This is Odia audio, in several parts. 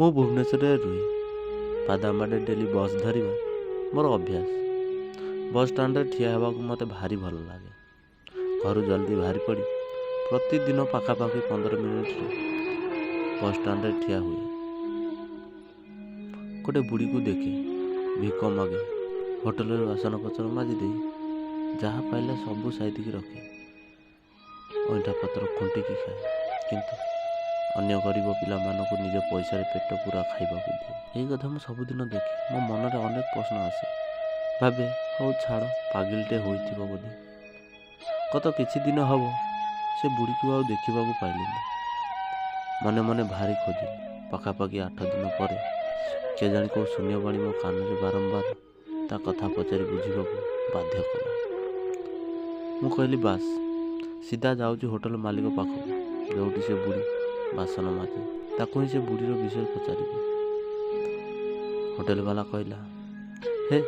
ମୁଁ ଭୁବନେଶ୍ୱରରେ ରୁହେ। ବାଦାମବାଡ଼ିରେ ଡେଲି ବସ୍ ଧରିବା ମୋର ଅଭ୍ୟାସ। ବସ୍ ଷ୍ଟାଣ୍ଡରେ ଠିଆ ହେବାକୁ ମୋତେ ଭାରି ଭଲ ଲାଗେ। ଘରୁ ଜଲ୍ଦି ବାହାରି ପଡ଼ି ପ୍ରତିଦିନ ପାଖାପାଖି 15 ମିନିଟ୍ରେ ବସ୍ ଷ୍ଟାଣ୍ଡରେ ଠିଆ ହୁଏ। ଗୋଟେ ବୁଢ଼ୀକୁ ଦେଖେ, ଭିକ ମାଗେ। ହୋଟେଲରେ ବାସନପତ୍ର ମାଜି ଦେଇ ଯାହା ପାଇଲା ସବୁ ସାଇତିକି ରଖେ। ଅଇଁଠା ପତ୍ର ଖୁଣ୍ଟିକି ଖାଏ, କିନ୍ତୁ ଅନ୍ୟ ଗରିବ ପିଲାମାନଙ୍କୁ ନିଜ ପଇସାରେ ପେଟ ପୂରା ଖାଇବାକୁ ଦିଏ। ଏଇ କଥା ମୁଁ ସବୁଦିନ ଦେଖେ। ମୋ ମନରେ ଅନେକ ପ୍ରଶ୍ନ ଆସେ। ଭାବେ, ହଉ ଛାଡ଼, ପାଗିଲଟେ ହୋଇଥିବ ବୋଧେ। ଗତ କିଛି ଦିନ ହେବ ସେ ବୁଢ଼ୀକୁ ଆଉ ଦେଖିବାକୁ ପାଇଲିନି। ମନେ ମନେ ଭାରି ଖୋଜିଲି। ପାଖାପାଖି 8 ଦିନ ପରେ କେଜାଣି କେଉଁ ଶୂନ୍ୟବାଣୀ ମୋ କାନରେ ବାରମ୍ବାର ତା କଥା ପଚାରି ବୁଝିବାକୁ ବାଧ୍ୟ କଲା। ମୁଁ କହିଲି, ବାସ୍, ସିଧା ଯାଉଛି ହୋଟେଲ ମାଲିକ ପାଖକୁ, ଯେଉଁଠି ସେ ବୁଢ଼ୀ ବାସନ ମାଜେ। ତାକୁ ହିଁ ସେ ବୁଢ଼ୀର ବିଷୟରେ ପଚାରିବି। ହୋଟେଲ ବାଲା କହିଲା, ହେ,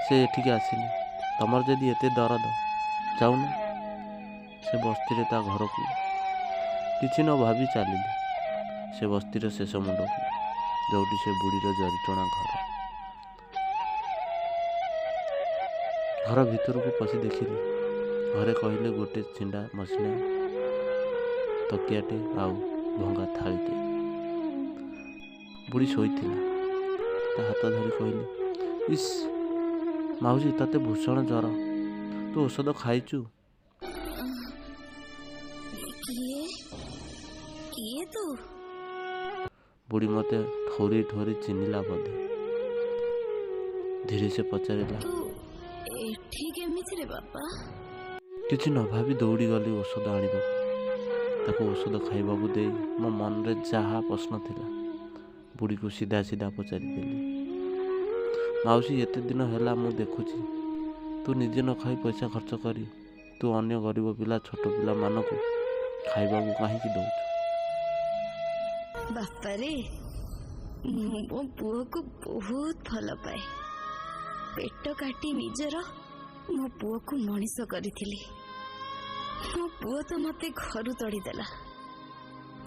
ସେ ଏଠିକି ଆସିନି। ତମର ଯଦି ଏତେ ଦରଦ, ଯାଉନ ସେ ବସ୍ତିରେ ତା ଘରକୁ। କିଛି ନ ଭାବି ଚାଲିଲି ସେ ବସ୍ତିର ଶେଷ ମୁଣ୍ଡକୁ, ଯେଉଁଠି ସେ ବୁଢ଼ୀର ଜରିଟଣା ଘର। ଘର ଭିତରକୁ ପଶି ଦେଖିଲି, ଘରେ କହିଲେ ଗୋଟେ ଛିଣ୍ଡା ମସିଣା ତକିଆଟେ ଆଉ ଭଙ୍ଗା ଥାଳିଟେ। ବୁଢ଼ୀ ଶୋଇଥିଲା। ତା ହାତ ଧରି କହିଲି, ଇସ୍ ମାଉସୀ, ତତେ ଭୂଷଣ ଜ୍ୱର, ତୁ ଔଷଧ ଖାଇଛୁ? କିଏ କିଏ ତୁ? ବୁଢ଼ୀ ମୋତେ ଠଉରି ଠଉରି ଚିହ୍ନିଲା ବୋଧେ। ଧୀରେ ସେ ପଚାରିଲା, ତୁ ଏଠି କେମିତି ରେ ବାପା? କିଛି ନ ଭାବି ଦୌଡ଼ି ଗଲି ଔଷଧ ଆଣିବାକୁ। ତାକୁ ଔଷଧ ଖାଇବାକୁ ଦେଇ ମୋ ମନରେ ଯାହା ପ୍ରଶ୍ନ ଥିଲା ବୁଢ଼ୀକୁ ସିଧା ସିଧା ପଚାରିଦେଲି। ମାଉସୀ, ଏତେ ଦିନ ହେଲା ମୁଁ ଦେଖୁଛି ତୁ ନିଜେ ନ ଖାଇ ପଇସା ଖର୍ଚ୍ଚ କରି ତୁ ଅନ୍ୟ ଗରିବ ପିଲା, ଛୋଟ ପିଲାମାନଙ୍କୁ ଖାଇବାକୁ କାହିଁକି ଦଉଛୁ? ବାପାରେ, ମୁଁ ମୋ ପୁଅକୁ ବହୁତ ଭଲ ପାଏ। ପେଟ କାଟି ନିଜର ମୋ ପୁଅକୁ ମଣିଷ କରିଥିଲି। ମୋ ପୁଅ ତ ମତେ ଘରୁ ତଡ଼ିଦେଲା,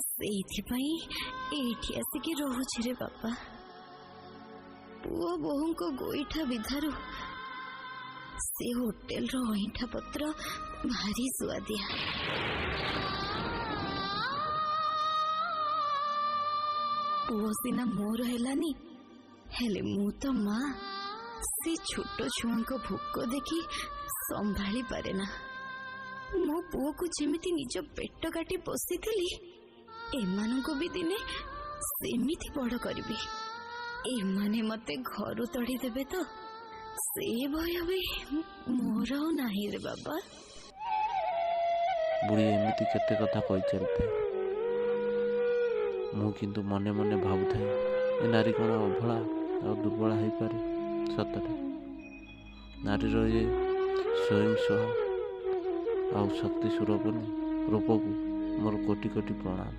ସେଇଥିପାଇଁ ଏଇଠି ଆସିକି ରହୁଛି ରେ ବାପା। ପୁଅ ବୋହୂଙ୍କ ଗୋଇଠା ବିଧାରୁ ସେ ହୋଟେଲର ଅଇଁଠା ପତ୍ର ଭାରି ସୁଆଦିଆ। ପୁଅ ସିନା ମୋର ହେଲାନି, ହେଲେ ମୁଁ ତ ମା। ସେ ଛୋଟ ଛୁଆଙ୍କ ଭୋକ ଦେଖି ସମ୍ଭାଳି ପାରେ ନା। ମୋ ପୁଅକୁ ଯେମିତି ନିଜ ପେଟ କାଟି ପୋଷିଥିଲି, ଏମାନଙ୍କୁ ବି ଦିନେ ସେମିତି ବଡ଼ କରିବି। ଏମାନେ ମତେ ଘରୁ ତଡ଼ିଦେବେ ତ, ସେ ଭୟ ବି ମୋର ଆଉ ନାହିଁ ରେ ବାବା। ବୁଢ଼ୀ ଏମିତି କେତେ କଥା କହି ଚାଲିଥାଏ। ମୁଁ କିନ୍ତୁ ମନେ ମନେ ଭାବୁଥାଏ, ଏ ନାରୀ କ'ଣ ଅଭଳା ଆଉ ଦୁର୍ବଳା ହେଇପାରେ? ସତରେ ନାରୀର ଏ ସ୍ୱୟଂ ସହ ଆଉ ଶକ୍ତି ସ୍ୱରୂପଣୀ ରୂପକୁ ମୋର କୋଟି କୋଟି ପ୍ରଣାମ।